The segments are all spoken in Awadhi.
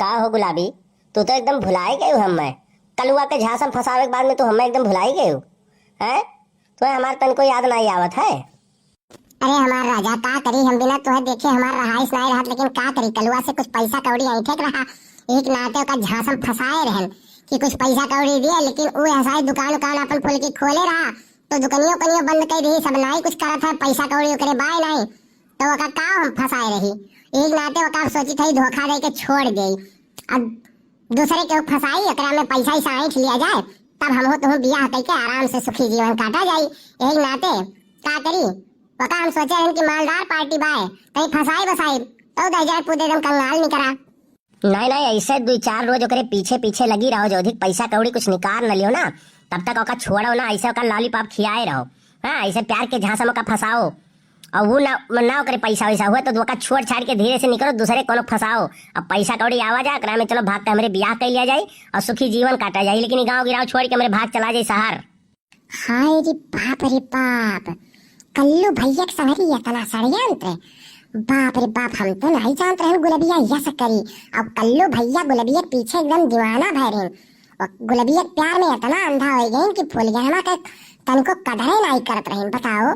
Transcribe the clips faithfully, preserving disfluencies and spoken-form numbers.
का हो गुलाबी, तू तो एकदम भुलाई गयू हमें। कलुआ के झांसा में फंसावे के बाद में तू हमें एकदम भुलाई गयू, हैं? तुम्हें हमार तनको याद नाहीं आवत है। अरे हमार राजा, का करी, हम बिना तोहे देखे हमार रहाइश नाहीं रहत, लेकिन का करी, कलुआ से कुछ पैसा कौड़ी ऐंठे के रहा, एक नाते ओका झांसा में फंसाए रहन कि कुछ पैसा कौड़ी दिए, लेकिन उ ऐसा ही दुकान उकान अपन फुलकी खोले रहा, तो दुकनियो उकनियो बंद कर दी, सब नाहीं कुछ करत है, पैसा कौड़ी ओकरे बाय नाहीं, तो ओका का हम फंसाए रही, एक नाते ओका सोची थी धोखा दे के छोड़ दे। अब दूसरे के फंसाई, एकरा में पैसा ऐसा ऐंठ लिया जाए, तब हम हो तुम बियाह कइके आराम से सुखी जीवन काटा जाई। यही नाते का करी, ओका हम सोचे रहन कि मालदार पार्टी बाय, कहीं फंसाई बसाई, तो दे जाए पूरे एकदम कंगाल निकरा। नहीं, नहीं, ऐसे दुई चार रोज ओकरे पीछे पीछे लगी रहो, जो अधिक पैसा कौड़ी कुछ निकाल न लियो ना, तब तक ओका छोड़ो ना, ऐसे ओका लॉलीपॉप खियाए रहो। हाँ, ऐसे प्यार के झांसा में ओका फंसाओ, और वो ना, ना ओकरे पैसा वैसा हुआ, तो ओका छोड़ छाड़ के धीरे से निकलो, दूसरे कोनो फंसाओ। अब पैसा कौड़ी आवा जा, ओकरा में चलो भाग के हमरे बियाह कर लिया जाई और सुखी जीवन काटा जाई, लेकिन ई गाँव गिराव छोड़ के हमरे भाग चला जाई शहर। हाय रे बाप रे बाप, कल्लू भैया के संगरी इतना षड्यंत्र, बाप रे बाप, हम तो नहीं जानत रहन गुलबिया यस करी। अब कल्लू भैया गुलबिया के पीछे एकदम दीवाना भय रहन, और गुलबिया के प्यार में इतना अंधा हो गए कि फूल गहना के तनको कदरे नहीं करत रहन। बताओ,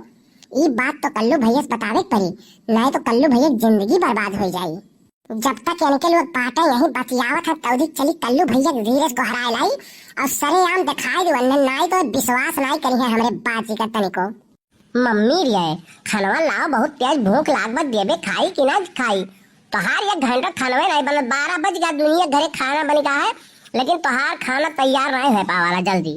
ई बात तो कल्लू भैया से बतावे के पड़ी, नहीं तो कल्लू भैया के जिंदगी बर्बाद हो जाई। जब तक इनके लोग बाटे यहीं बतियावत हैं, तौदी चली कल्लू भैया के धीरे से गोहराए लाई और सरेआम दिखाई दे, वरना नाई तो विश्वास नाई करी है हमरे बात जी का तनिको। मम्मी रे, खानवा लाओ, बहुत तेज भूख लाग बा, देबे खाई कि ना खाई? तोहार एक घंटा खानवे नहीं बनल, बारह बज गया, दुनिया घरे खाना बन गया है, लेकिन तोहार खाना तैयार नहीं हो पावाला जल्दी।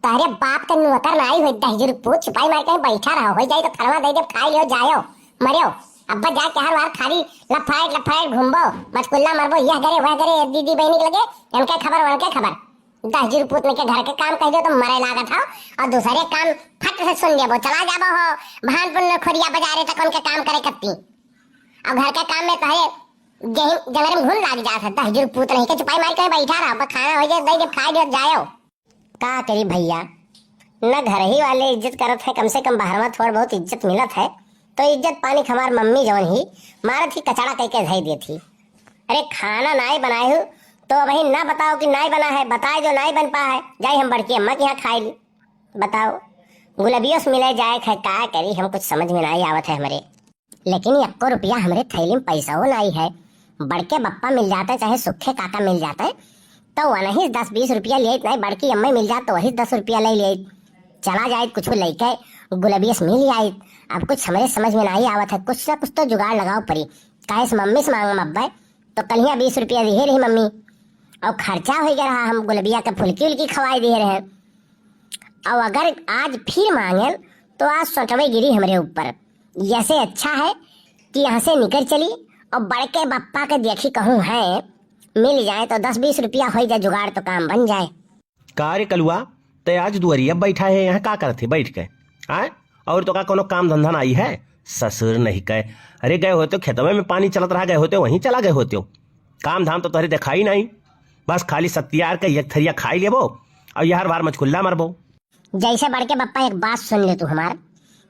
तोहरे बाप के नौकर नाई होई, दहिजरू पूत, छुपाई मार के बैठा रहो, होई जाई तो खरवा दे दे, खाई लियो, जायो, मरियो। अब्बा जाके हर बार खाली लफाइट लफाइट घूमबो, मचकुल्ला मरबो, यह करे, वह करे, दीदी बहनी के लगे, इनके खबर, उनके खबर। दहिजरू पूत ने के घर के काम कह दो तो मरे लागत हो, और दूसरे काम फट से सुन लेबो, चला जाबो हो, भानपुर में खोरिया बाजारे तक उनके काम करे कत्ती। और घर के काम में तोहरे जहिन जंगल में घुन लाग जात है, दहिजरू पूत नहीं के छुपाई मार के बैठा रहो, बस खाना हो जाए, दे दे, खाई लियो, जायो। का करी भैया, न घर ही वाले इज्जत करत है, कम से कम बाहरवा थोड़ बहुत इज्जत मिलत है, तो इज्जत पानी के हमार मम्मी जवन ही मारत ही कचड़ा कह के धई देत ही। अरे खाना नाई बनाए हो तो अबही ना बताओ कि नाई बना है, बताए जो नाई बन पा है, जाई हम बड़की अम्मा के यहाँ खाए ली। बताओ, गुलबियो से मिले जाए है, का करी, हम कुछ समझ में नाई आवत है हमरे। लेकिन एक्को रुपया हमरे थैली में पैसा नाई है। बड़के बप्पा मिल जाते, चाहे सुखे काका मिल जाते, तो वनही दस बीस रुपया लिए, नहीं बड़की अम्मा मिल जात तो वही दस रुपया ले लिए, चला जाए कुछ लेके गुलबिया से मिल जाए। अब कुछ हमरे समझ में नाई आवत है, कुछ ना कुछ तो जुगाड़ लगाओ पड़ी। काहे से मम्मी से मांगम अब्बे, तो कलिया बीस रुपया दिहे रही मम्मी, और खर्चा हो गया रहा, हम गुलबिया के फुलकी उलकी खवाई दिहे रहे। और अगर आज फिर मांगेन, तो आज सोटवे गिरी हमरे ऊपर। ऐसे अच्छा है कि यहाँ से निकल चली और बड़के बप्पा के देखी कहूँ है, मिल जाए तो दस बीस रुपया हो जाए जुगाड़, तो काम बन जाए। का रे कलुआ, ते आज दुआरिया बैठा है, यहाँ का करत है बैठ के? आय, और तो का कोनो काम धंधा नाई है? ससुर नहीं कहे। अरे गए होते खेतवे में, पानी चलत रहा, गए होते वहीं चला गए होते हो। काम धाम तो तोहरे देखाई नाई, बस खाली सत्यार के एक थरिया खाई लेबो और यहर बार मचकुल्ला मरबो। जैसे बड़के बप्पा, एक बात सुन ले तू हमार,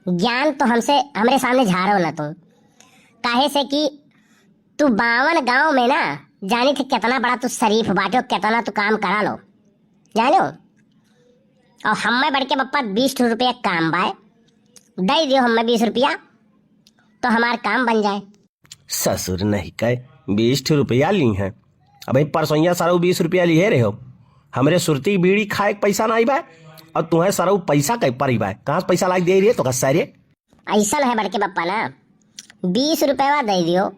ज्ञान तो हमसे, हमरे सामने झाड़ो ना तू, काहे से कि तू बावन गांव में ना जानी थे कितना बड़ा तू शरीफ बाटे, कितना तू काम करा लो, जानो। और हमें बड़के बप्पा बीस ठो रुपया काम बाय, दे दियो हमें बीस रुपया, तो हमार काम बन जाए। ससुर नहीं कहे, बीस ठो रुपया ली हैं। अबे परसोइया सरऊ बीस रुपया लिए रहे हो, हमरे सुरती बीड़ी खाए के पैसा नाई बा, और तुम्हें सरऊ पैसा कहीं पर ही बा, कहाँ से पैसा लाके दे रही है तो का सारे? ऐसा है बड़के बप्पा ना, बीस रुपया दे दियो,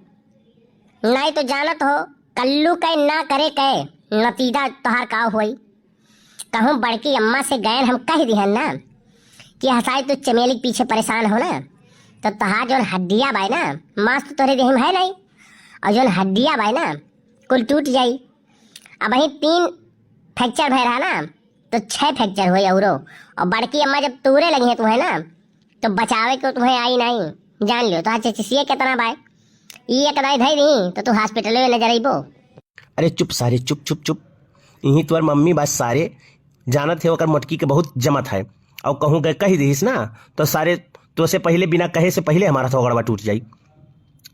नाई तो जानत हो कल्लू के ना करे के नतीजा तोहार का होई। कहूँ बड़की अम्मा से गैन हम कह दिहन ना कि हसाई तू चमेली के पीछे परेशान हो ना, तो तोहार जौन हड्डिया बाय ना, मांस तो तोहरे देह में है नहीं, और जौन हड्डिया बाय ना, कुल टूट जाई। अब वहीं तीन फ्रैक्चर भय रहा ना, तो छह फ्रैक्चर हुई औरो। और बड़की अम्मा जब तूरे लगी है तुम्हें ना, तो बचावे को तुम्हें आई नहीं, जान लियो। तो आज चचिसिया कितना बाय, ई एक दाई धई दी तो तू हॉस्पिटल में नजर अइबो। अरे चुप सारे, चुप, चुप, चुप। यही तुम्हार मम्मी बात सारे जानत है, ओकर मोटकी के बहुत जमत है। और कहूँ गए कह दीस ना, तो सारे तो से पहले, बिना कहे से पहले हमारा थोगड़वा टूट जाई।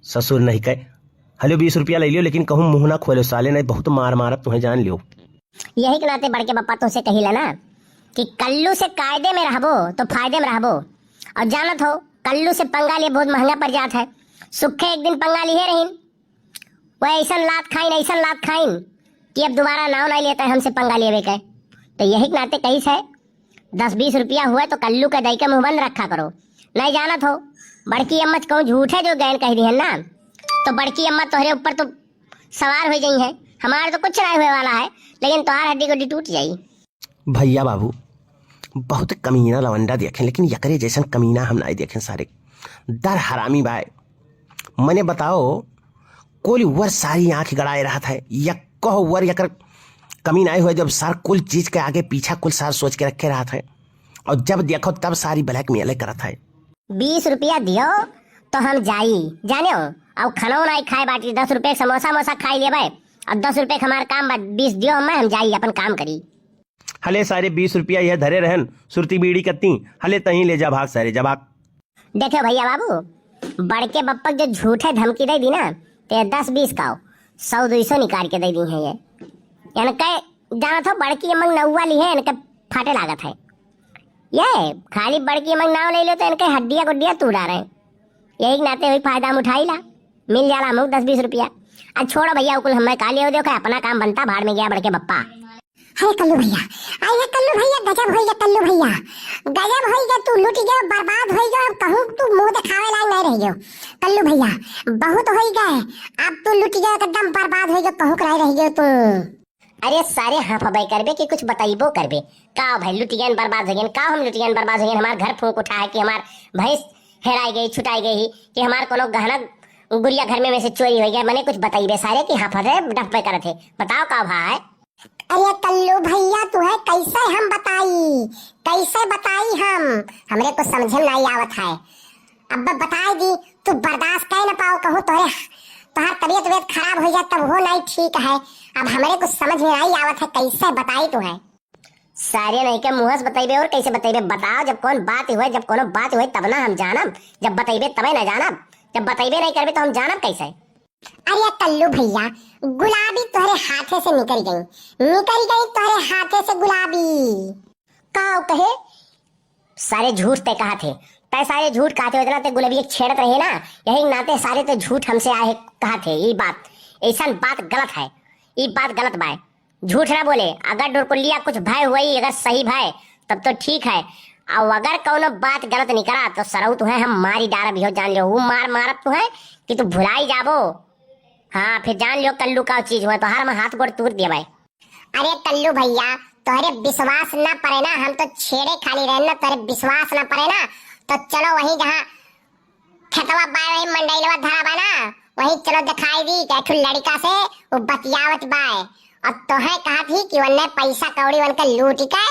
ससुर नहीं कहे, हले बीस रुपया लइ लियो, लेकिन कहूँ मुँह ना खोलो सारे, नहीं बहुत मार मारब तुहैं, जान लियो। यही के नाते बड़के बप्पा तुहसे कहिला ना कि कल्लू से कायदे में रहबो तो फायदे में रहबो, और जानत हो कल्लू से पंगा लिए बहुत महंगा पड़ जात है। सुखे एक दिन पंगा लिए रहीन, वह ऐसन लात खाइन, ऐसन लात खाइन कि अब दोबारा नाव नहीं लेता है हमसे पंगा लेवे के। तो यही के नाते कहिस है, दस बीस रुपया हुए तो कल्लू के दई के मुँह बंद रखा करो। नहीं जानत हो, बड़की अम्मा कहूँ झूठे जो गैन कह दिहन ना, तो बड़की अम्मा तोहरे ऊपर तो सवार हो जाई है। हमार तो कुछ नहीं हुए वाला है, लेकिन तोहार हड्डी गुड्डी टूट जाई। भैया बाबू, बहुत कमीना लवंडा देखे, लेकिन यकरे जैसन कमीना हम नहीं देखे सारे। दर हरामी बाय। मने बताओ, कुल वर सारी आँख गड़ाए रहत है, यक्को वर यकर कमी नहीं हुए, जब सार कुल चीज के आगे पीछा कुल सार सोच के रखे रहत है, और जब देखो तब सारी blackmail करत है। बीस रुपया दियो तो हम जाई, जाने हो, अब खानो नहीं खाए बाटी, दस रुपये के समोसा मोसा खाई लेबे, और दस रुपये के हमार काम बा, बीस दियो हमें, हम जाई अपन काम करी। हले सारे बीस रुपया यह धरे रहन, सुरती बीड़ी कत्ती, हले तहीं ले जा भाग सारे, जा भाग। देखो भैया बाबू, बड़के बप्पक जो झूठे धमकी दे दी ना, ते दस बीस का हो, सौ दुई सौ निकाल के दे दी है ये। इनके जानत हो, बड़की अम्मक नौवा ली है, इनके फाटे लागत है। ये खाली बड़की अम्मक नाव ले लो तो इनके हड्डिया गुड्डिया तू डारे। यही के नाते हुई फायदा हम उठाई ला, मिल जाला हमको दस बीस रुपया। आ छोड़ो भैया, उकुल हमें का लियो, देखो अपना काम बनता, भाड़ में गया बड़के बप्पा। हे कल्लू भैया, अरे हे कल्लू भैया, गजब होई गया कल्लू भैया, गजब होई गया, तू लुट गयो, बर्बाद होई गयो, अब कहूँ तू मुँह दिखावे लायक नहीं रह गयो कल्लू भैया, बहुत होई गए, अब तू लुट गयो, एकदम बर्बाद होई गयो, कहूँ के नहीं रह गयो तू। अरे सारे हाँफबे करबे कि कुछ बतइबो करबे, का भाई लुट गयन बर्बाद हो गयन, का हम लुट गयन बर्बाद हो गयन, हमार घर फूंक उठा है कि हमार भैंस हेराई गई, छुटाई गई, कि हमार कोनो गहना गुरिया घर में, में से चोरी हो गया, मने कुछ बतइबे सारे कि हाँफत है, डफबे करत है, बताओ का भा है? अरे कल्लू भैया, तुहे कैसे हम बताई, कैसे बताई हम, हमरे कुछ समझे में नहीं आवत है। अब ब-, बताई दी, तू बर्दाश्त कर न पाओ, कहूँ तोहरे, तोहार तबीयत वबीयत खराब हो जाए तब वो नहीं ठीक है। अब हमरे कुछ समझ में नहीं आवत है, कैसे बताई तुहे। सारे नहीं के मुँह से बतइबे और कैसे बतइबे, बताओ, जब कौन बात हुए, जब कोनो बात हुए तब ना हम जानब, जब बतइबे तबे ना जानब, जब बतइबे नहीं करबे तो हम जानब कैसे? अरे कल्लू भैया, गुलाबी तोहरे हाथे से निकल गई, निकल गई तोहरे हाथे से गुलाबी। का कहे? सारे झूठ ते कहा थे, तय सारे झूठ कहा थे, उतना ते गुलाबी एक छेड़त रहे ना, यही नाते सारे ते झूठ हमसे आए कहा थे। ये बात, ऐसा बात गलत है, ये बात गलत बाय। झूठ ना बोले, अगर ढुरकुलिया कुछ भय हुई, अगर सही भय, तब तो ठीक है। और अगर कौनो बात गलत निकला तो सरऊ तुहे हम मारी डारब, इहो जान लियो, वो मार मारब तुहे कि तू भुलाई जाबो। हाँ, फिर जान लियो कल्लू का चीज हुआ, तोहार हम हाथ गोड़ तूर दिया भाई। अरे कल्लू भैया, तोहरे विश्वास ना पड़े ना, हम तो छेड़े खाली रहे ना, तोहरे विश्वास ना पड़े ना, तो चलो वहीं जहाँ खेतवा बाय, वहीं मंडैलवा धरा बा ना, वहीं चलो दिखाई दी कि एक ठो लड़का से वो बतियावत बाय। और तोहे कहत ही कि वन्ने पैसा कौड़ी वनके लूट के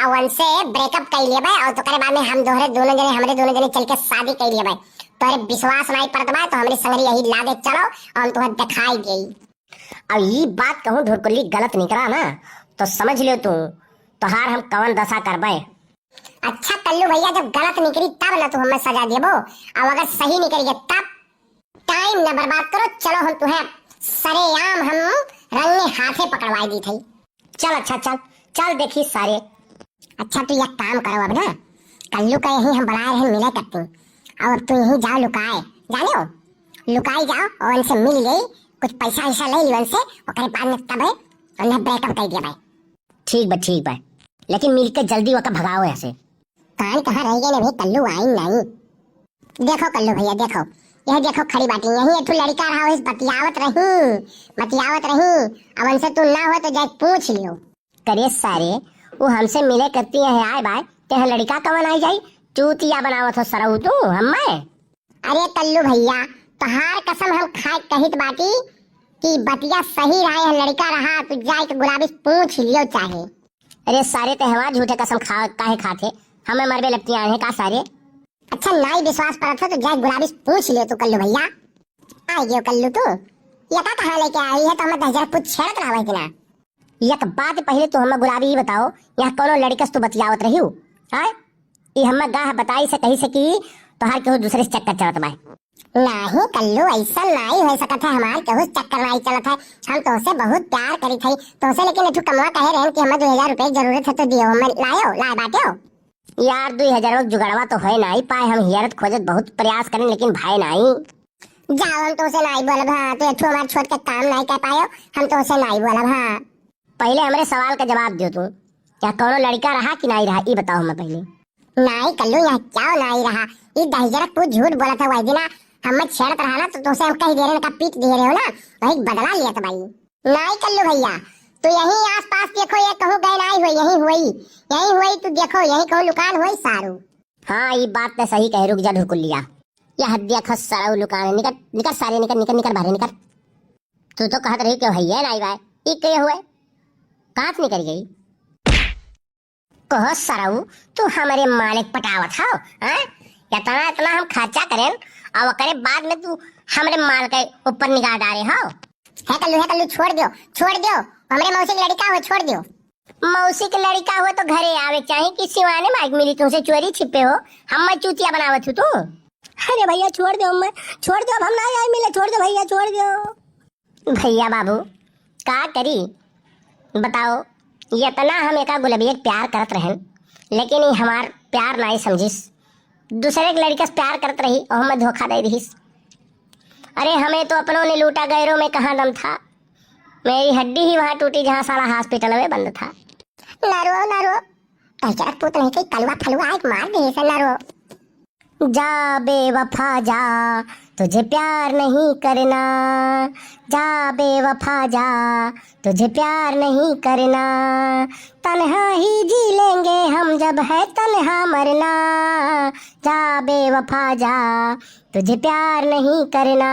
और वनसे breakup कर लेबे और तोकरे बाद में हम दोहरे दोनों जने, हमरे दोनों जने चल के शादी कर लेबे। तोहरे विश्वास नहीं पड़त बा तो हमरे संगरी यही लागे चलो और हम तोहे दिखाई देई। अब ई बात कहूँ ढुरकुल्ली गलत निकला ना, तो समझ लियो तू, तोहार हम कवन दशा करबे। अच्छा कल्लू भैया, जब गलत निकली तब ना तू हमें सजा देबो, और अगर सही निकल गया तब? टाइम ना बर्बाद करो, चलो हम तुम्हें सरेआम हम रंगे हाथे पकड़वाई दी थी। चल अच्छा चल, चल देखी सारे। अच्छा तू एक काम करो अब ना, कल्लू का यहीं हम बुलाए रहे मिले करती, और अब तू यहीं जाओ लुकाए, जाने हो, लुकाई जाओ और उनसे मिल गई, कुछ पैसा वैसा ले लियो उनसे, ओकरे बाद में तब है उन्हें breakup कर दिया भाई। ठीक बा, ठीक बा, लेकिन मिलके जल्दी ओका भगाओ यहाँ से। कान कहाँ रह गए ना भाई, कल्लू आइन नहीं। देखो कल्लू भैया, देखो, यह देखो खड़ी बाटी, यहीं एक ठो लड़का रहा, वही बतियावत रही, बतियावत रही। अब उनसे तू ना हो तो जाए पूछ लियो। करे सारे, वो हमसे मिले करती है आए बाय, ते लड़का कवन आई जाई? चूतिया बनावत हो सरऊ तू हमें। अरे कल्लू भैया, तोहार कसम हम खाए कहित बाटी कि बतिया सही रहा, यह लड़का रहा, तू जाए के गुलाबी से पूछ लियो चाहे। अरे सारे, ते हमार झूठे कसम खा, काहे खाते? हमें मरबे लगती आए हैं का सारे? अच्छा, नाई विश्वास परत हो तो जाए गुलाबी से पूछ लियो तू कल्लू भैया। आ गयो कल्लू तू, ये का कहाँ लेके आई है तो हमें दस हजार कुछ छेड़त रहा है कि ना? एक बात पहले तू हमें गुलाबी ही बताओ, यहाँ कोनो लड़के से तू बतियावत रही हो? हाँ, ये हमें गाह बताई से कही से कि तोहार केहू दूसरे से चक्कर चलत बा। नाही कल्लू, ऐसा नाही होइ सकत है, हमार केहू चक्कर नाही चलत है। हम तोसे बहुत प्यार करित हई, तोसे लेकिन एठू कमवा कहे रहन कि हमें दो हजार रुपये की जरूरत है तो दियो, हमें लायो, लाए बाटे हो। यार, दुई हजार के जुगाड़वा तो होए नाही पाए, हम हियरत खोजत बहुत प्रयास करेन, लेकिन भाए नाही। जाओ, हम तोसे नाही बोलब, हाँ, तू एठू हमार छोट के काम नाही कर पायो, हम तोसे नाही बोलब, हाँ। पहिले हमरे सवाल का जवाब दियो तू, या कौनो लड़का रहा कि नाही रहा, ई बताओ हमें पहिले। नाही कल्लू, यहाँ क्या नाही रहा, ई दहिजरक तू झूठ बोलत है, वही दिना हमें छेड़त रहा ना, तो तोसे हम कही दे रहे, का पीट दिए रहे हो ना, वही बदला लिया था भाई। नाही कल्लू भैया, तू यहीं आसपास देखो, ये कहूँ गए नाही हुए, यहीं हुई, यहीं हुई, तू देखो, यहीं कहूँ लुकान हुई सारू। हाँ, ई बात तो सही कहे, रुक जा ढुरकुलिया। यह देखो सारू लुकान है, निकर, निकर सारे, निकर, निकर, निकर बाहरे, निकर। तू तो कहत रही कि भैया नाही बाय, ई के हुए? कहाँ से निकर गई? कहो सरऊ, तू हमरे मालिक पटावत हो, हैं? इतना, इतना हम खर्चा करेन, और ओकरे बाद में तू हमरे माल के ऊपर निगाह डारे हो। हे कल्लू, हे कल्लू, छोड़ दियो, छोड़ दियो, हमरे मौसी के लड़का हो, छोड़ दियो। मौसी के लड़का हो तो घरे आवे चाही कि सिवाने माइक मिली तुमसे चोरी छिपे हो, हम मैं चूतिया बनावत हूँ तू। अरे भैया, छोड़ दियो, मैं छोड़ दियो, अब हम ना आए मिले, छोड़ दियो भैया, छोड़ दियो। भैया बाबू, का करी बताओ, इतना हम एका गुलबिया के प्यार करत रहन, लेकिन ई हमार प्यार नाई समझिस, दूसरे के लड़का से प्यार करत रही और हमें धोखा दे दिस। अरे, हमें तो अपनों ने लूटा, गैरों में कहाँ दम था। मेरी हड्डी ही वहाँ टूटी जहाँ साला हॉस्पिटल में बंद था। ना रो, ना रो, कहीं चरक पूत नहीं, कहीं कलुआ फलुआ आए मार दे से, ना रो। जा बेवफा जा, तुझे प्यार नहीं करना, जा बेवफा जा, तुझे प्यार नहीं करना, तन्हा ही जी लेंगे हम जब है तन्हा मरना, जा बेवफा जा, तुझे प्यार नहीं करना,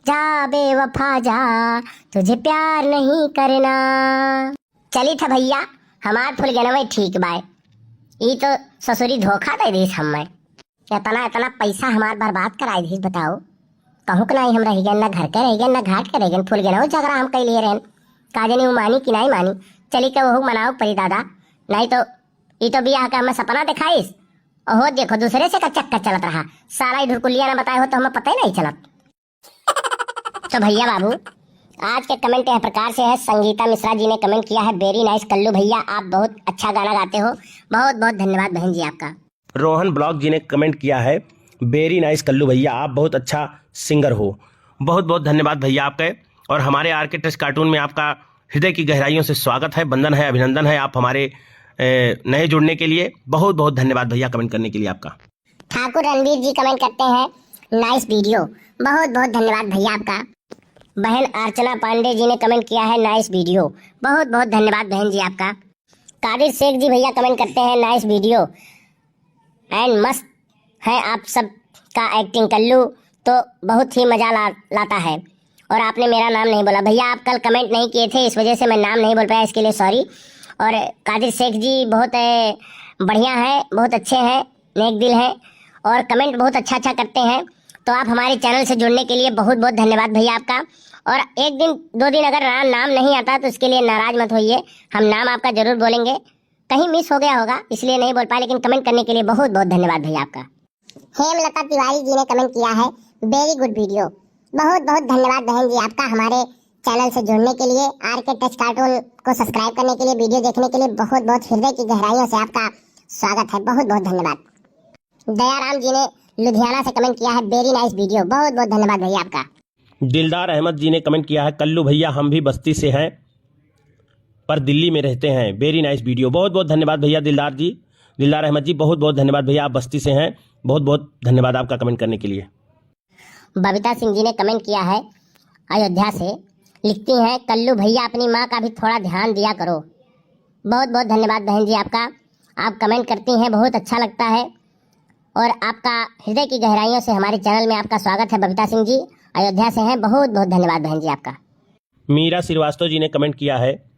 जा बेवफा जा, तुझे प्यार नहीं करना। चली था भैया, हमार फुलगेनवे ठीक बाय, ई तो ससुरी धोखा दे दीस हमें। इतना, इतना पैसा हमार बर्बाद कराई दीस, बताओ। कहूँ के नाई हम रह गए, ना घर के रह गए, ना घाट के रह गए, फुलगेनवे झगड़ा हम कैले रहन। का जानी उ मानी कि नाई मानी। चली के वहू मनाओ परी दादा, नाई तो ई तो बियाह का हमें सपना दिखाइस। ओहो देखो, दूसरे से का चक्कर चलत रहा। साला ई ढुरकुलिया ना बताए हो तो हमें पता ही नहीं चलत। तो भैया बाबू, आज के कमेंट यह प्रकार से है। संगीता मिश्रा जी ने कमेंट किया है, "Very nice कल्लू भैया, आप बहुत अच्छा गाना गाते हो।" बहुत बहुत धन्यवाद बहन जी आपका। रोहन ब्लॉग जी ने कमेंट किया है, "Very nice कल्लू भैया, आप बहुत अच्छा सिंगर हो।" बहुत बहुत धन्यवाद भैया आपके, और हमारे आर के टेस्ट कार्टून में आपका हृदय की गहराइयों से स्वागत है, वंदन है, अभिनंदन है आप हमारे, ए, नए जुड़ने के लिए। बहुत बहुत धन्यवाद भैया कमेंट करने के लिए आपका। ठाकुर रणवीर जी कमेंट करते हैं, "Nice video।" बहुत बहुत धन्यवाद भैया आपका। बहन अर्चना पांडे जी ने कमेंट किया है, "Nice video।" बहुत बहुत धन्यवाद बहन जी आपका। कादिर शेख जी भैया कमेंट करते हैं, "Nice video and मस्त है आप सब का एक्टिंग, कल्लू तो बहुत ही मजा ला, लाता है।" और आपने मेरा नाम नहीं बोला भैया, आप कल कमेंट नहीं किए थे, इस वजह से मैं नाम नहीं बोल पाया, इसके लिए सॉरी। और कादिर शेख जी बहुत, ए, बढ़िया है, बहुत अच्छे हैं, नेक दिल हैं और कमेंट बहुत अच्छा अच्छा करते हैं। तो आप हमारे चैनल से जुड़ने के लिए बहुत बहुत धन्यवाद भैया आपका। और एक दिन दो दिन अगर ना, नाम नहीं आता तो इसके लिए नाराज मत होइए, हम नाम आपका जरूर बोलेंगे। कहीं मिस हो गया होगा इसलिए नहीं बोल पाए, लेकिन कमेंट करने के लिए बहुत बहुत धन्यवाद भैया आपका। हेमलता तिवारी जी ने कमेंट किया है, "Very good video।" बहुत बहुत धन्यवाद बहन जी आपका हमारे चैनल से जुड़ने के लिए, आर के टच कार्टून को सब्सक्राइब करने के लिए, वीडियो देखने के लिए बहुत बहुत हृदय की गहराइयों से आपका स्वागत है, बहुत बहुत धन्यवाद। दयाराम जी ने लुधियाना से कमेंट किया है, "Very nice video।" बहुत बहुत धन्यवाद भैया आपका। दिलदार अहमद जी ने कमेंट किया है, "कल्लू भैया हम भी बस्ती से हैं पर दिल्ली में रहते हैं, very nice video।" बहुत बहुत धन्यवाद भैया दिलदार जी, दिलदार अहमद जी, बहुत बहुत धन्यवाद भैया, आप बस्ती से हैं, बहुत बहुत धन्यवाद आपका कमेंट करने के लिए। बबीता सिंह जी ने कमेंट किया है अयोध्या से, लिखती हैं, "कल्लू भैया अपनी माँ का भी थोड़ा ध्यान दिया करो।" बहुत बहुत धन्यवाद बहन जी आपका, आप कमेंट करती हैं, बहुत अच्छा लगता है और आपका हृदय की गहराइयों से हमारे चैनल में आपका स्वागत है। बबीता सिंह जी अयोध्या से हैं, बहुत बहुत धन्यवाद बहन जी आपका। मीरा श्रीवास्तव जी ने कमेंट किया है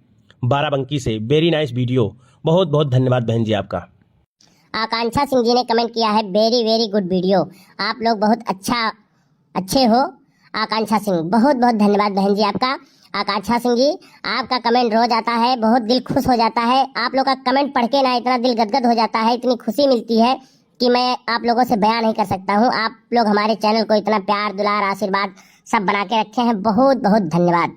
बाराबंकी से, "Very nice video।" बहुत बहुत धन्यवाद बहन जी आपका। आकांक्षा सिंह जी ने कमेंट किया है, "Very very good video।" आप लोग बहुत अच्छा, अच्छे हो आकांक्षा सिंह, बहुत बहुत धन्यवाद बहन जी आपका। आकांक्षा सिंह जी, आपका कमेंट रोज आता है, बहुत दिल खुश हो जाता है। आप लोग का कमेंट पढ़ के ना इतना दिल गदगद हो जाता है, इतनी खुशी मिलती है। कि मैं आप लोगों से बयां नहीं कर सकता हूँ। आप लोग हमारे चैनल को इतना प्यार, दुलार, आशीर्वाद सब बना के रखे हैं, बहुत बहुत धन्यवाद।